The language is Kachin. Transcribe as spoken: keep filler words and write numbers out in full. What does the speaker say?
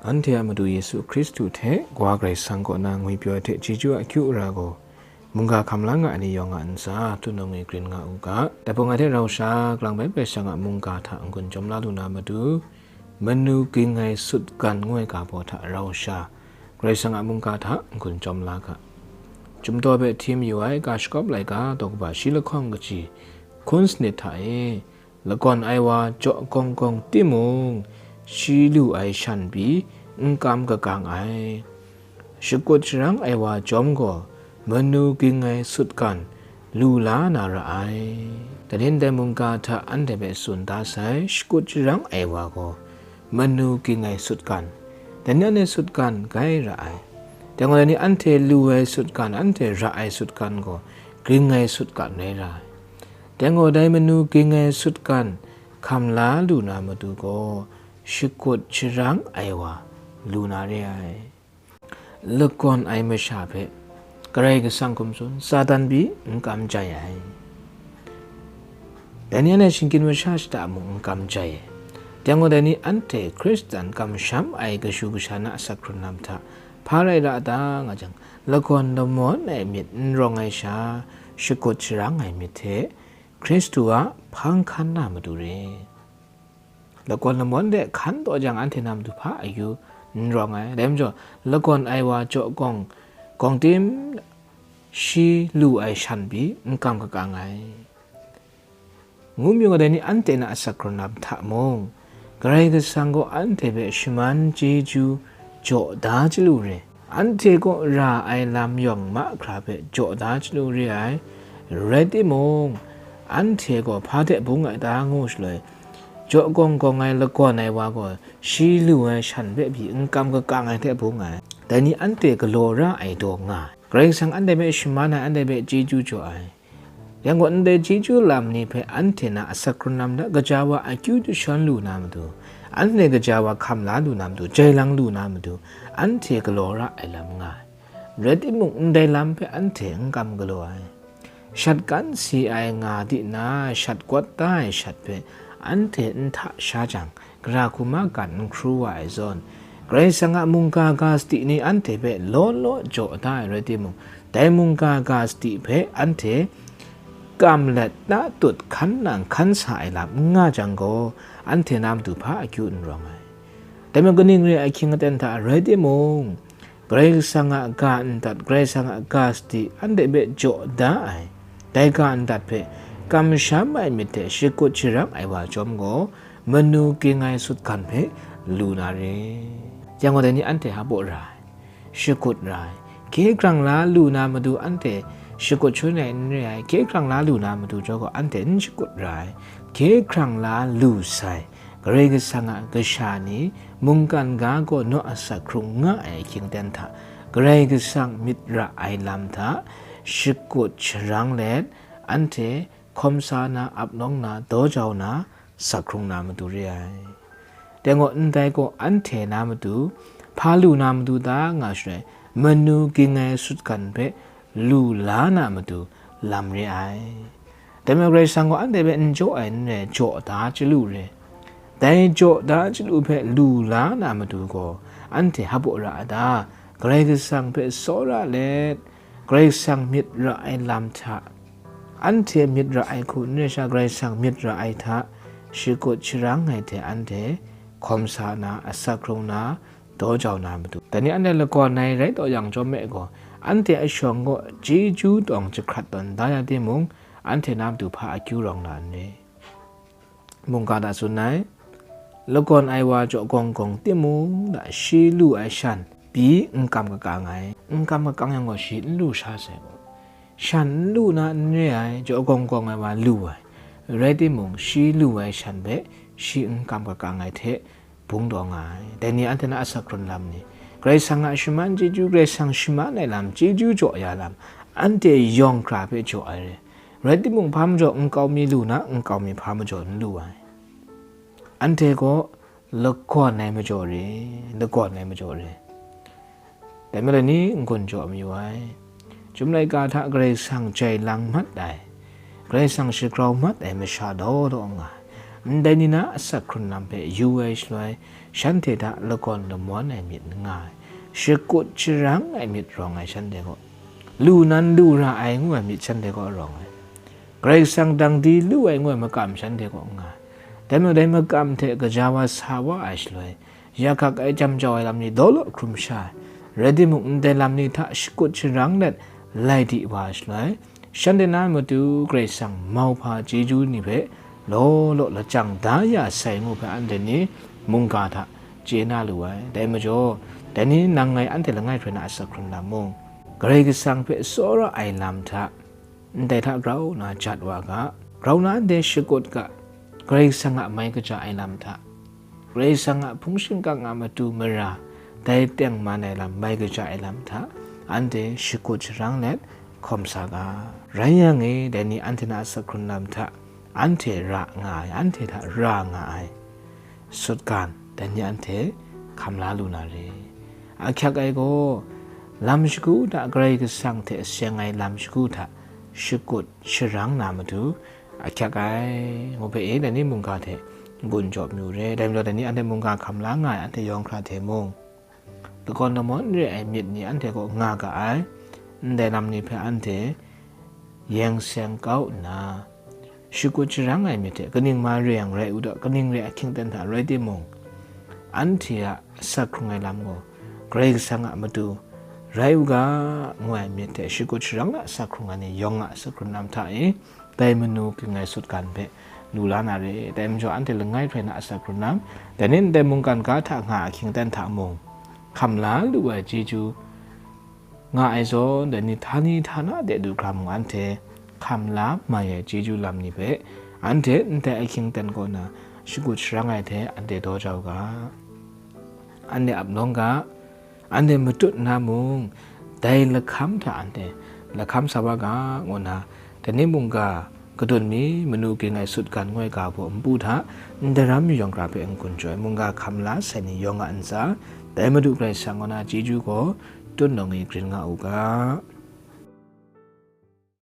Anhte a Madu Yesu Hkristu hte Wa Karai Kasang kaw na ngwipyaw ai hte chyeju a akyu ara gaw, mungga hkam la nga ai ni yawng a ntsa, htunung e grin nga u ga. Dai hpung ai hte rau sha, kalang bai Karai Kasang a mungga hta n-gun chyawm la lu na matu, manu ging ai sutgan ngu ai ga baw hta rau sha, Karai Kasang a mungga hta n-gun chyawm la ga. Chyum daw hpe hti mayu ai ga shakawp laika daw kaba shi lahkawng kaji hkun sanit hta e, lagawn ai wa jaw gawng gawng timung, shi lu ai shan pyi n kam kakang ai. Shakut sharang ai wa chyawm gaw, manu ging ai sutgan lu la na ra ai. Dai ni ndai mungga hta anhte hpe tsun da sai, shakut sharang ai wa gaw, manu ging ai sutgan, dai ni anhte sutgan gai ra ai. Dai gaw, dai ni anhte lu ai sutgan, anhte ra ai sutgan gaw, ging ai sutgan rai ra ai. Dai gaw, dai manu ging ai sutgan hkam la lu na matu gaw, shakut sharang ai wa lu na re ai. Lagawn ai masha hpe Karai Kasang hkum tsun, Satan pyi n kam jai ai. Dai ni anhte shinggyim masha shada mung n kam jai ai. Dai gaw, dai ni anhte Hkristan kamsham ai kashu kasha na asak hkrun lam hta hpa rai ra ta nga jang, lagawn lamawn ai myit n rawng ai sha, shakut sharang ai myit hte Hkristu a hpang hkan na matu re. Lagawn lamawn de hkan taw jang, anhte na matu hpa akyu n rawng ai. Dai majaw, lagawn ai wa jaw gawng, gawng tim, shi lu ai shan pyi n kam kakang ai. Ngu mayu gaw, dai ni anhte na asak hkrun lam hta mung, Karai Kasang gaw anhte hpe shaman chyeju jaw da chyalu re. Anhte kaw ra ai lam yawng mahkra hpe jaw da chyalu re ai. Rai timung, anhte gaw hpa hte bung ai ta ngu shaloi, jaw gawng gawng ai lagawn ai wa gaw shi lu ai shan hpe pyi n kam kakang ai hte bung ai. Dai ni anhte galaw ra ai daw nga ai. Karai Kasang anhte hpe shaman ai, anhte hpe chyeju jaw ai. Yang gaw, ndai chyeju lam ni hpe anhte na asak hkrun lam hta gaja wa akyu jashawn lu na matu, anhte gaja wa hkam la lu na matu, jai lang lu na matu, anhte galaw ra ai lam nga ai. Rai timung, ndai lam hpe anhte n kam galaw ai. Shat kan si ai nga di na, shat kawt da ai shat hpe anhte n hta sha jang, gara hku ma kan n hkru wa ai zawn, Karai Kasang a mungga ga sadi ni anhte hpe law law jaw da ai rai timung, dai mungga ga sadi hpe anhte kam let na tut hkan nang hkan sa ai lam n nga jang gaw, anhte na matu hpa akyu n rawng ai. Dai majaw, kaning re ai ahkying aten hta rai timung, Karai Kasang a ga ndat, Karai Kasang a ga sadi anhte hpe jaw da ai, dai ga ndat hpe kamsham ai myit hte shakut sharang ai wa chyawm gaw, manu ging ai sutgan hpe lu na re. Yang gaw, dai ni anhte hpa baw ra ai, shakut ra ai. Hkye hkrang la lu na matu anhte shakut shangun ai n re ai, hkye hkrang la lu na matu jaw gaw, anhte n shakut ra ai, hkye hkrang la lu sai. Karai Kasang a kasha ni mungkan ga gaw naw asak hkrung nga ai ahkying aten hta, Karai Kasang myit ra ai lam hta shakut sharang let, anhte hkawm sa na, ap nawng na, daw jau na, sak hkrung na matu re ai. Dai gaw, ndai gaw anhte na matu, hpa lu na matu ta nga shaloi, manu ging ai sutgan hpe lu la na matu lam re ai. Dai majaw, Karai Kasang gaw anhte hpe n jaw ai n rai, jaw da chyalu re. Dai jaw da chyalu hpe lu la na matu gaw, anhte hpa baw ra a ta? Karai Kasang hpe tsawra let, Karai Kasang myit ra ai lam hta, anhte myit ra ai hku n rai sha, Karai Kasang myit ra ai hta shakut sharang ai hte anhte hkawm sa na, asak hkrung na, daw jau na matu. Dai ni anhte lagawn ai rai taw yang chyawm me gaw, anhte a shawng gaw chyeju tawng jahkrat tawn da ya timung, anhte na matu hpa akyu rawng na n re. Mungga hta tsun ai, lagawn ai wa jaw gawng gawng timung hta shi lu ai shan pyi n kam kakang ai. N kam kakang yang gaw, shi n lu sha sai gaw, shan n lu na n re ai, jaw gawng gawng ai wa lu ai. Rai timung, shi lu ai shan hpe shi n kam kakang ai hte bung taw nga ai. Dai ni anhte na asak hkrun lam ni, Karai Kasang a shaman chyeju, Karai Kasang shaman ai lam, chyeju jaw ya lam, anhte yawng hkra hpe jaw ai re. Rai timung, hpa majaw nkau mi lu na, nkau mi hpa majaw n lu ai. Anhte gaw lagawn ai majaw re, lagawn ai majaw re. Dai majaw ni n-gun jaw mayu ai. Chyum laika hta Karai Kasang jai lang mat ai, Karai Kasang shagrau mat ai masha daw daw nga ai. Ndai ni na asak hkrun lam hpe yu ai shaloi, shanhte hta lagawn lamawn ai myit n nga ai, shakut sharang ai myit rawng ai shanhte kaw, lu nan lu ra ai ngu ai myit shanhte kaw rawng ai, Karai Kasang dang di lu ai ngu ai makam shanhte kaw n nga ai. Dai majaw dai makam hte gaja wa sa wa ai shaloi, ya hkak ai jam jau ai lam ni daw law hkrum sha ai, rai timung, ndai lam ni hta shakut sharang let lai di wa ai shaloi, shanhte na matu Karai Kasang mauhpa chyeju ni hpe law law lachyang da ya sai ngu hpe anhte ni mungga hta chye na lu ai. Dai majaw, dai ni nang ngai anhte langai hkrai na asak hkrun lam mung, Karai Kasang hpe tsawra ai lam hta, ndai hta grau nna jat wa ga, grau nna anhte shakut ga, Karai Kasang a mai kaja ai lam hta, Karai Kasang a hpung shingkang a matu mara, dai tengman ai lam mai kaja ai lam hta, anhte shakut sharang let hkawm sa ga. Rai yang e, dai ni anhte na asak hkrun lam hta, anhte ra nga ai, anhte hta ra nga ai sutgan, dai ni anhte hkam la lu na re. Ahkyak ai gaw, lam shagu hta Karai Kasang hte seng ai lam shagu hta shakut sharang na matu, ahkyak ai, ngu hpe e, dai ni mungga hte n-gun jaw mayu re. Dai majaw, dai ni anhte mungga hkam la nga ai anhte yawng hkra hte mung, lagawn lamawn re ai myit ni anhte kaw nga ga ai, ndai lam ni hpe anhte yeng seng kau nna, shakut sharang ai myit hte kaning ma re yang rai u ta, kaning re ahkying ten hta rai timung, anhte a asak hkrung ai lam gaw Karai Kasang a matu rai u ga, ngu ai myit hte shakut sharang a asak hkrung ai ni yawng a asak hkrun lam hta e, dai manu ging ai sutgan hpe lu la na re. Dai majaw, anhte langai hkrai na asak hkrun lam, dai ni ndai mungkan ga hta nga ahkying ten hta mung, hkam la lu ai chyeju nga ai zawn, dai ni htani htana de du hkra mung, anhte hkam la mai ai chyeju lam ni hpe, anhte ndai ahkying ten kaw na shakut sharang ai hte anhte daw jau ga, anhte ap nawng ga, anhte matut nna mung, dai lahkam hta anhte lahkam sa wa ga, ngu nna, dai ni mungga kadun mi, manu ging ai sutgan ngu ai ga baw npu hta, ndaram yawng hkra hpe n-gun jaw ai, mungga hkam la sai ni yawng a ntsa, dai Madu Karai Kasang kaw na chyeju gaw tut nawng e grin nga u ga.